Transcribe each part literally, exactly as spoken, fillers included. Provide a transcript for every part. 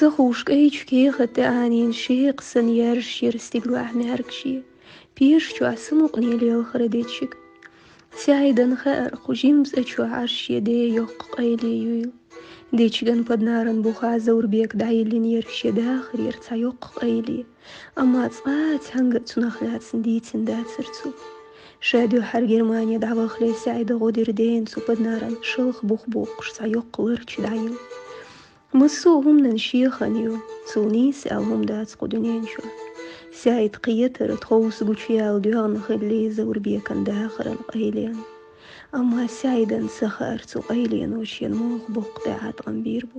Ца ховш кӀайчу кехат тӀе Ӏанийна шекха санна яьржаш яра стигалахь маьркӀажа, пеша чохь самукъане лелхара дечиг. СаьӀидан хаьара, кху жимма цӀа чохь Ӏаш шен ден йоккха къайле юйла. Дечиган паднаран бухахь Заурбека дӀайиллина яра шен дахарера цхьа йоккха къайле, амма цкъа а цхьаьнга а цунах лаьцна дийцина дацара цо. Ша дуьххьара Германе дӀавахале СаьӀида гӀо дира дена цу паднаран шалха бух боккхуш цхьа йоккха ларча дӀайилла. Массо а хӀуманан шен хан ю, цул нийса аьлла хӀума дац кху дуьнен чохь. СаьӀида кхетара тховса гучуяьлла доьгӀна хилла Заурбекан дахаран къайле. Амма СаьӀидан ца хаьара цу къайлено шена муха боккха тӀеӀаткъам бийр бу.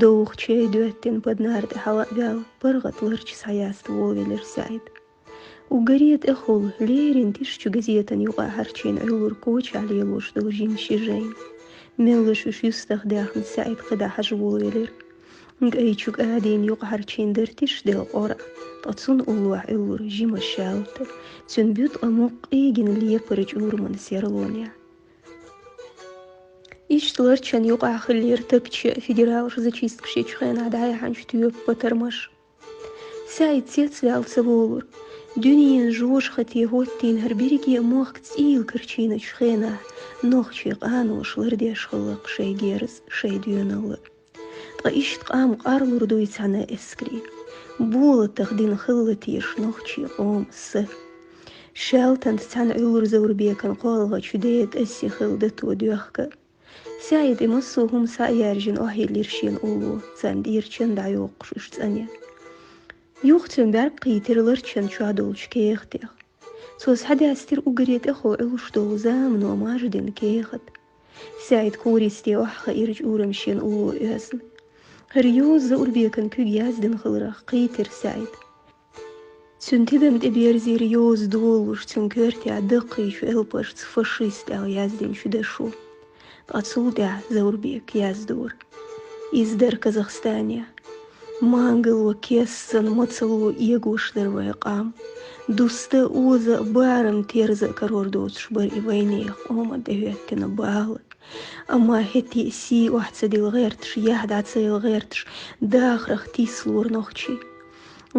Довха чай доьттина паднар тӀе хьала а ваьлла, паргӀат ларча схьаяста волавелира СаьӀид. Уггаре тӀехула леррина тиша чу газетан юкъахь хьарчийна Ӏуьллура кочахь лелош долу жима ши жайна. Меллаша уьш юьстах даьхна СаьӀид кхидӀа хьажа волавелира. КӀайчуьнга адийна юкъахь хьарчийна дара тиша делла къора, ткъа цунна уллохь Ӏуьллура жима шаьлта, цуьнан буьтӀа мукъа къийгина лепара чӀураман серлонехь. Иштта ларчан юкъахь хиллера тагча федералаш зачисткаш ечу хенахь дӀаяьхьначу тоьпан патармаш. СаьӀид цецваьлла ца волура. Дуьненан жожагӀате хӀоттийна хӀара берриге а мохк цӀийла карчийначу хенахь нохчийн къаноша лардеш хилла-кх шайн герз, шайн доьналла. Ткъа иштта къам къарлур дуй цхьана эскаре? Болатах дина хилла теша нохчийн къоман са? Шаьлтанца цхьаьна Ӏуьллура Заурбекан кхоалгӀачу ден тӀе сий хилла дато доьхка. СаьӀида массо а хӀума схьа а яьржина охьайиллира шена улло, царна тӀера чан дӀайоккхуш уьш цӀанъян. Юха цуьнан бӀаьрг кхийтира ларчан чохь долчу кехатех. Цо схьадаьстира уггаре тӀехула Ӏуьллуш долу замано мажа дина кехат. СаьӀидан користе охьахиира чӀурам шена улло оьзна. ХӀара йоза Заурбекан куьйга яздина хиларх кхийтира СаьӀида. Цуьнан тидам тӀеберзийра йоза долалуш, цуьнан коьртехь даккхийчу элпашца «фашист» аьлла яздинчу дашо. Ткъа цул тӀаьхьа Заурбека яздора: «Иза дара Казахстанехь. Мангало кессана, мацало эгош дара вайн къам. Дуста а, оза а, барам а, терза а карор доцуш бара и вайнехан къоман тӀехӀоьттина бала. Амма хӀетте а сий охьа ца дилла гӀерташ, яхь дӀа ца елла гӀерташ, дахарх тийсалора нохчий.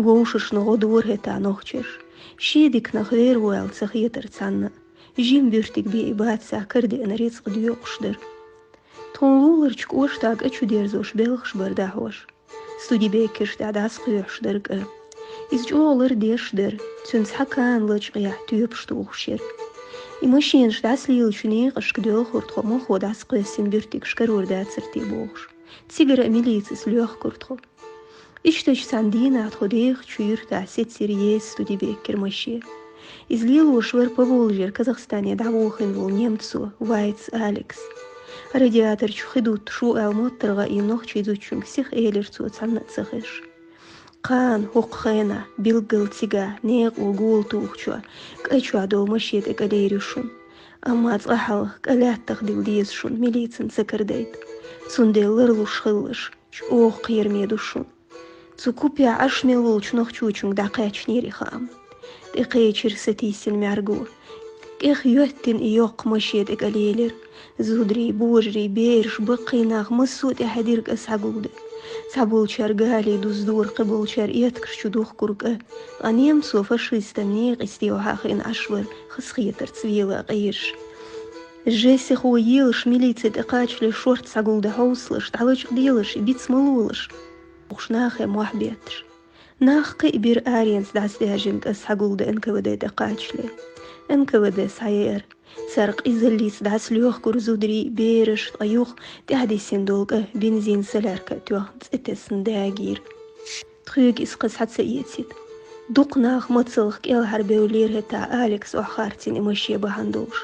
Вовшашна гӀо дора хӀетахь нохчаша. Шен диканах вер ву аьлла ца хетара цхьанна а. Жима буьртиг бен и бацахь карадеана рицкъ доькъуш дара. Тхуна луларчу кӀоштахь кӀа чу дерзош белхаш бара дӀахьош. Студебеккерш тӀехь дӀасакхоьхьуш дара кӀа. Иза чӀогӀа лардеш дара, цуьнан цхьа кана лачкъаяхь тоьпаш тухуш яра. И машенаш дӀасалелачу некъашка доьлхура тхо, мохо дӀасакхоьссина буьртигаш карор дацара те бохуш. Цигара а милицис лоьхкура тхо. Иштачу цхьана дийнахь тхо дехачу юьртахь сецира еса Студебеккера маше. Иза лелош вара Поволжьера Казахстане дӀавохийна волу немцо, Вайц Алекс. Радиаторчу хи дуттуш ву аьлла моттаргӀа а йина, нохчийн зудчуьнга сиха элира цо, цхьанна а ца хезаш. Кхана, хӀокху хенахь, билггал цигахь, некъо гола тухучохь, кӀа чохь долу маше тӀе кӀа лер ю шуна. Амма цкъа хьалха кӀа лаьттах дилла деза шуна, милицина ца карадайта. Цундела ларлуш хилалаш, чӀогӀа кхераме ду шуна. Цу купехь Ӏаш мел волчу нохчочуьнга дӀакхаьчнера и хаам. ТӀекхечира сатийсина мӀаьрго. КӀех йоьттина и йоккха маше тӀе кӀа лелира. Зударий, божарий, бераш, баккхий нах, массо а тӀехьаьдира кӀа схьагулдан. Цхьаболчара гали дуздора, кхиболчара эткаш чу духкура кӀа. Ткъа немцо, фашистан некъа йисте охьахиъна Ӏаш вара, хазахетарца вела къийраш. Жесихо елаш, милици тӀе кхачале шорта схьагулдан хьовсалаш, дӀалачкъаделаш, биц ма лолаш. Бохуш нахе мохь бетташ. Нах кхиъ бира аренца дӀасадаьржина кӀа схьагулдан Н К В Д тӀе кхачале. Н К В Д схьаеара. Цара къизаллица дӀасалоьхкура зударий, бераш, ткъа юха тӀаьхьадисина долу кӀа бензин солярка а тоьхна цӀе тесна дагийра. Тхоьга иза кхин схьа ца эцийта. Дукха нах мацаллах кӀелхьарбевллера хӀетахь, Алекс охьахарцийна и маше бахьана долуш.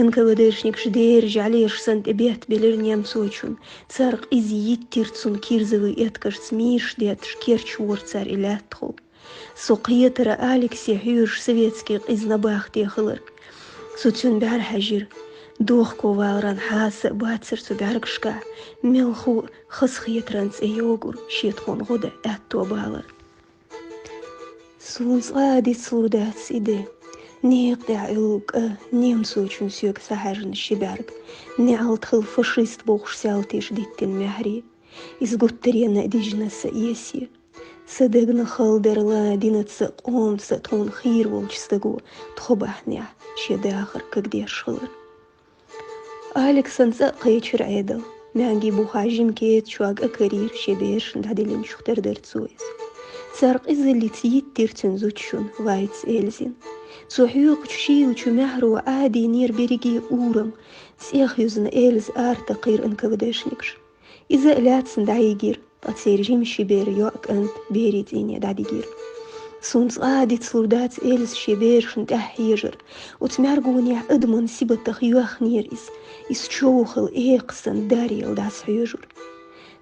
Н К В Д-шникаш деррижа Ӏалеша санна тӀе бетта белира немцочунна. Цара къиза йиттира цунна кирзовый эткашца мийраш детташ, керчавора цара и лаьттахула. Со кхетара Алексе хьоьжуш советский къиза набахте хилар. Со цуьнан бӀаьра хьаьжира. Дохковаларан хьаса а бацара цу бӀаьргашкахь, мелхо а хазахетаран цӀе йогура, шен тхуна гӀо дан аьтто балар. Суна цкъа а дицлур дац и де. Некъа тӀехь Ӏуьллу кӀа, немцочунна соьга схьахьаьжна ши бӀаьрг, неӀалт хила фашист бохуш салтийша диттина маьхьарий. Из гуттаренна дижна са эсе. Са дегна халдарла, динаца, къомца тхона хийра волча стага тхо бахьанехь шен дахар кагдеш хилар. Алексан цӀа а кхечира Ӏедал. Маьнги бухахь жима кеда чохь кӀа карийра шен берашна дӀадиллинчух тера дара цо иза. Цара къизаллица йиттира цуьнан зудчун, Вайца Эльзин. Цо хьоькхучу шийлачу маьхьаро Ӏадийнера берриге урам, цӀех юзна Эльза арта кхийра НКВД-шникаш. Иза а лаьцна дӀайигира, ткъа церан жима ши бер, йоӀ, кӀант берийн цӀийне дӀадигира. Суна цкъа а дицлур дац Эльза шен берашна тӀаьхьа хьежар. Оцу мӀаьргонехь адаман сибатах йоьхнера иза, иза човхал экха санна дарел дӀасахьоьжура.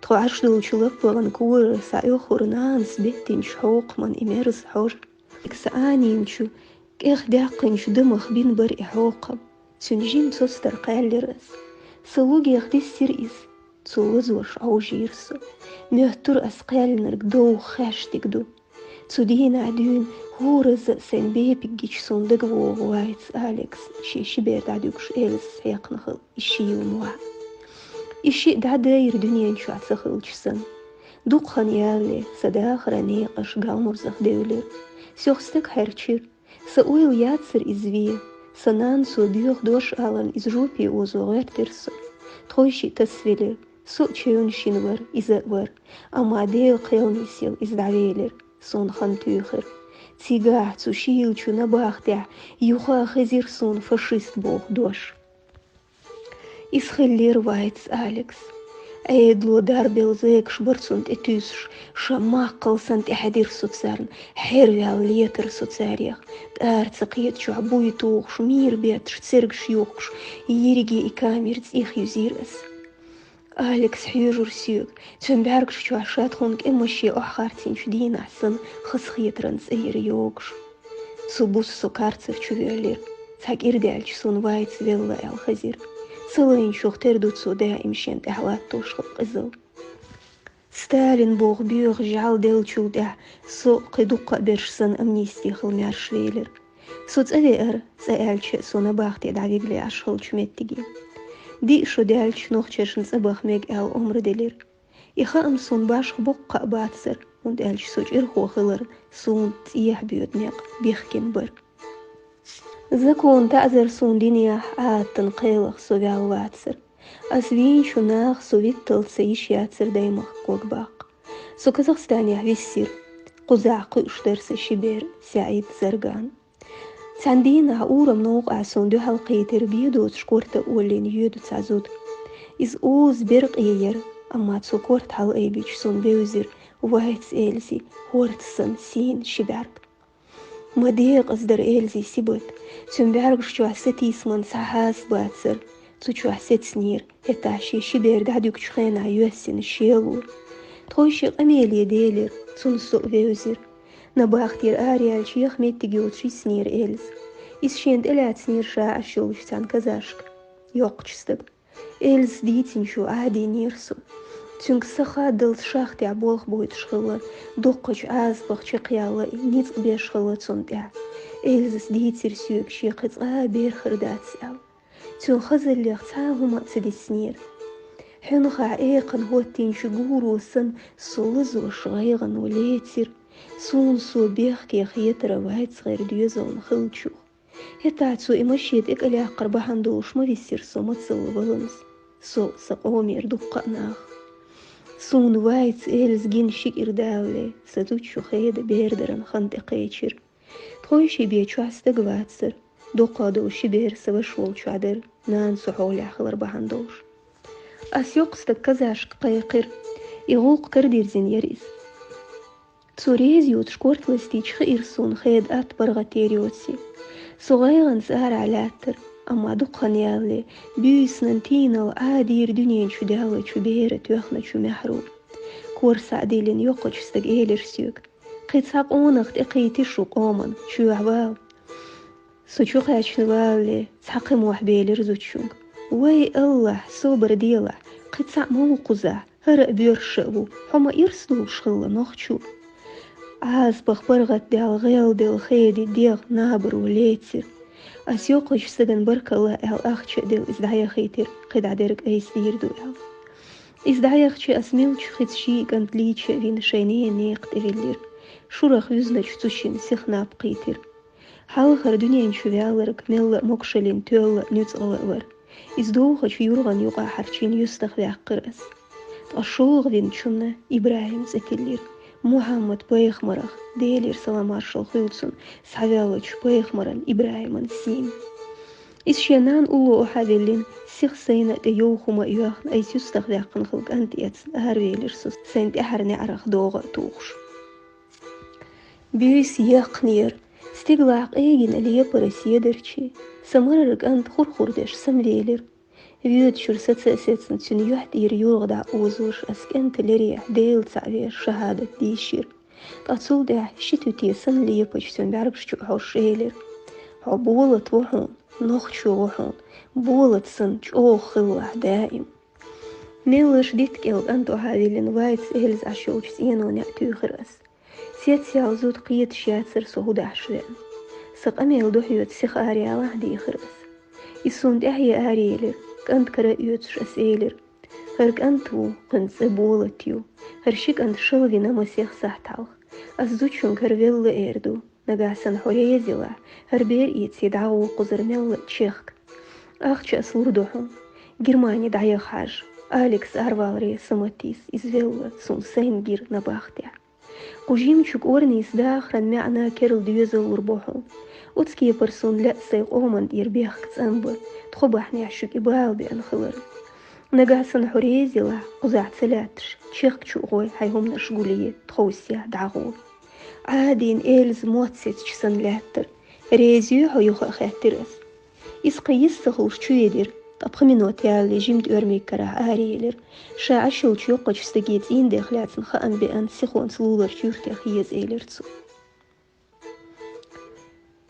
Тхо Ӏаш долчу лаппагӀан корара схьаоьхура нанас беттинчу хьокхаман и мерза хьожа. Сан Ӏанийначу, кӀех даьккхинчу дамах бина бара и хьокхам. Цуьнан жима цостар кхаьллира ас. Сан лугех диссира иза. Цо лазош Ӏовжийра со. Моьттура ас кхаьллинарг довха хештиг ду. Цу дийнахь дуьйна хӀоразза а сайн бепиг гича суна дагавогӀу Вайца Алекс, шен ши бер дӀадуьгуш Эльзас хьекхна хилла и шийла мохь. И шиъ дӀадайра дуьнен чохь ца хилча санна. Дукха хан ялале, сан дахаран некъаш галмурзах девлира. Сох стаг хьерчира. Сан ойла яцара иза вен. Сан нанас боьха дош аларна иза жопе озо гӀоьртира со. Тхойшиъ тасавелира. Со а чевнаш йина вара, иза а вара. Амма Делан кхелнийн сел иза дӀавелира. Суна хан туьйхира. Цигахь цу шийлачу набахтехь юха а хезира суна фашист боху дош. Иза хиллера Вайца Алекс. Ӏедало дарбелла зекаш бара цунна тӀетуьйсуш, ша маккхал санна тӀехьаьдира со царна, хьерваьлла летара со царех. ТӀара ца кхетачохь буй тухуш, мийра бетташ, цергаш юхкуш, йириге и камера цӀих юзийра ас. Алекс хьоьжура соьга, цуьнан бӀаьргаш чохь ша тхуна кӀемаше охьахарцйинчу дийнахь санна, хазахетаран цӀа йира йогуш. Цу буса со карцар чу воьллира. Цхьа кӀира даьлча суна Вайца велла аьлла хезира. Ца лайначух тера ду цо даим шена тӀехь латтош хилла къизалла. Сталин боху боьха жӀаьла деллачул тӀаьхьа со кхин дуккха а берш санна амнисти хилла маьрша велира. Со цӀа веара, цӀа аьлча а со набахте дӀавигале Ӏаш хиллачу меттиге. Диъ шо даьлча нохчашна цӀа баха мега аьлла омра делира. И хаам суна башха боккха а бацара, хӀунда аьлча со чӀирхо хилар суна цӀехьа боьду некъ бихкина бара. Закон таӀзар суна динехь Ӏадатан кхелах со ваьлла вацара. Ас вийначу наха со витталц ца йиш яцара даймахка ког баккха. Со Казахстанехь виссира. Кхузахь кхуьуш дара сан ши бер СаӀид, Зарган. Цхьана дийнахь урам новкъахь суна дуьхьал кхийтира бен доцуш корта а оллина йоьду цхьа зуда. Иза оза беркъе яра, амма цу корта хьалаайбича суна бевзира Вайца Эльзи, хӀорд санна сийна ши бӀаьрг. Ма декъаза дара Эльзи сибат. Цуьнан бӀаьргаш чохь сатийсаман цхьа хьаса бацара. Цу чохь сецнера, хӀетахь шен ши бер дӀадуьгучу хенахь йоьссина шело. Тхойшиъ къамеле делира, цунна со а вевзира. Набахтера араяьлча, еха меттиг йоцуш йиснера Эльза. Иза шена тӀелаьцнера ша Ӏаш йолчу цхьана казашка, йоккхачу стага. Эльзас дийцинчу Ӏадийнера со. Цуьнга са хаддалц шахтехь болх бойтуш хилла, доккхачу Ӏазапах чекхъяьлла, ницкъ беш хилла цунна тӀехь. Эльзас дийцира соьга, шен кхин цкъа а бер хир дац аьлла. Цуьнан хазаллех цхьа а хӀума а ца диснера. Хьуьнхахь экхана хӀоттийначу гуро санна, со лазош гӀайгӀано лецира. Суна со бехке хетара Вайца гӀайра доьзална хиллачух. ХӀетахь цо и машен тӀекӀалъяккхар бахьана долуш ма виссира со мацалла валанза, со, сан къомера дуккха а нах. Суна Вайца Эльза гина ши кӀира далале, сан зудчо Хеда бердаран хан тӀекхечира. Тхойшиъ бен чохь стаг вацара. Доккхах долу ши бер сан ваша волчохь дара, нана со хьолехь хилар бахьана долуш. Ас йоккха стаг казашка кхайкхира. И гӀуллакх карадирзина яра иза. Цо реза йоцуш корта ластийча хиира суна Хеда атта паргӀатъяр йоций. Со гӀайгӀанца арахь лаьттара, амма дукха хан ялале, буьйсанан тийналла Ӏадийра дуьнен чу даьллачу бера тоьхначу маьхьаро. Кор схьа а диллина, йоккхачу стага элира соьга: «Кхин цхьа къонах тӀекхийти шу къоман, чоьхьа вала». Со чукхаьчна валале, цхьа кхин мохь белира зудчуьнга: «Вай, АллахӀ, собар делахь, кхин цхьаъ ма ву кхузахь, хӀара а боьрша а ву, хьо ма ирс долуш хилла нохчо». Ӏазапах паргӀатдаьлла, гӀелделла Хеди дегӀ набаро лецира. Ас йоккхачу стагана баркалла аьлла ахча а делла, иза дӀаяхийтира, кхидӀа дерг айса дийр ду аьлла. Из дӀаяхача, ас мелча хица ший кӀант лийча а вина, шоай ненан некха тӀавеллира. Шурах вуьзнача цу шин сиха наб кхийтира. Хьалхара дуьнен чу ваьлларг мелла а могашаллин тоьлла а нуьцкъала а вар. Из довхача юргӀан юкъа хьарчийна юьстах ваьккхира ас. Ткъа шолгӀа винчунна ИбрахӀим цӀи тиллира. Мухьаммад-пайхамарах, Делера салам-маршал хуьлда цунна, схьаваьллача пайхамаран ИбрахӀиман сийна. Из шен нана улло охьа а веллина, сиха сайна а тӀе йовха хӀума а йоьхна, айса юьстах ваьккхина хилла кӀант эцна аравелира со, сайна тӀаьхьара неӀарах догӀа а тухуш. Буьйса яьккхинера, стигалахь къегина лепара седарчий, са марара кӀант хур-хур деш самавелира. Воьдачуьра саца а сецна, цуьнан юьхь тӀера юргӀа дӀаозош, ас кӀентан лерехь Дела цаӀ веш шахӀадат дийшира. Ткъа цул тӀаьхьа ши туьте санна лепача цуьнан бӀаьргаш чу а хьожуш элира: «Хьо Болат ву хьуна, нохчо ву хьуна, Болат санна чӀогӀа хилалахь даим». Меллаша дитта кӀел кӀант охьа а веллина, вайца Эльза Ӏаш йолчу цӀено неӀ туьйхира ас. Цецъяьлла зуда кхеташ яцара со хӀун дахьаш веана. Сан къамел духьа йоьду сиха араяла а дийхира ас. Иза суна тӀаьхье араелира, кӀант кара а оьцуш, ас элира: «ХӀара кӀант ву, кхуьнан цӀе Болат ю. ХӀара ши кӀант шала вина масех сахьт хьалха. Ас зудчуьнга хӀара велла эр ду. Нагахь санна хьо реза елахь, хӀара бер эций дӀагӀо кхузара мелла а чехка. Ахча ас лур ду хьуна. Германи дӀаяха хьажа. Алекс арваларе сан ма тийса, иза велла, суна сайна гира набахтехь. Кху жимачу кӀорнийн дахаран маьӀна керла доьзал лур бу хьуна. Оцу кепара суна лаьа сайн къоман тӀера бехк, цӀанба, тхо бахьанехь шуьга и бала беана хилар. Нагахь санна хьо реза елахь, кхузахь ца лаьтташ, чехка чу а гӀой, хьайн хӀуманаш гулъе, тховсехь дӀагӀо. Ӏадийна Эльза мотт сецча санна лаьттара. Реза юй хьо юха а?» — хаьттира ас. Иза кхин йист ца хуьлуш чуведира, ткъа пхи минот ялале жимма тӀоьрмиг карахь араелира. Ша Ӏаш йолчу йоккхачу стаге цӀийнан дех лаьцна хаам беана, сихонца луларчу юьртах еза, элира цо.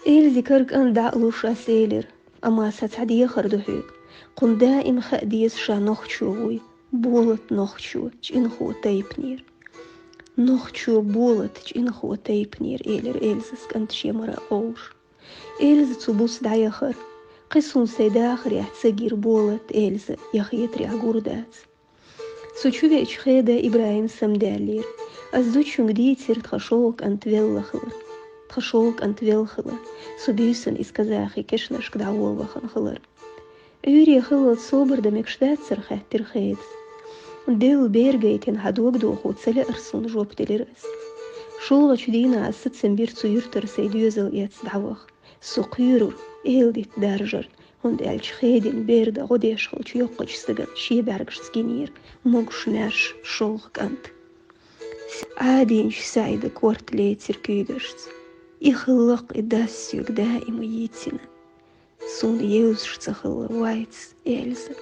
Эльзин кара кӀант дӀа а луш, ас элира: «Амма сан цхьа дехар ду хьоьга. Кхунна даим хаа деза ша нохчо вуй, Болат нохчо, чӀинхо тайпанера». «Нохчо Болат чӀинхо тайпанера», — элира Эльзас кӀанта шен мара а кховлуш. Эльза цу буса дӀаяхара. Кхин суна сайн дахарехь ца гира Болат, Эльза, я хетарехь гур дац. Со чувеача хеда ИбрахӀим самадаьллера. Ас зудчуьнга дийцира тхан шолгӀа кӀант велла хилар. Тхан шолгӀа кӀант велла хилар. Со буьйсанна иза казахи кешнашка дӀаволла вахана хилар. «Ӏуьйре хиллалц собар дан мегаш дацара?» — хаьттира хедас. «Делла бер гайтина хьан дог дохо ца лаьара суна», — жоп делира ас. ШолгӀачу дийнахь ас сацам бира цу юьртара сайн доьзал эцна дӀаваха. Со кхоьрура эладитта даржарна, хӀунда аьлча хедина бер дан гӀо деш хиллачу йоккхачу стагана шен бӀаьргашца гинера могуш-маьрша шолгӀа кӀант. Ӏадийначу СаӀидан корта лецира куьйгашца. И хиллакх и дас соьга даима йийцина. Суна евзаш ца хилла вайца, Эльза.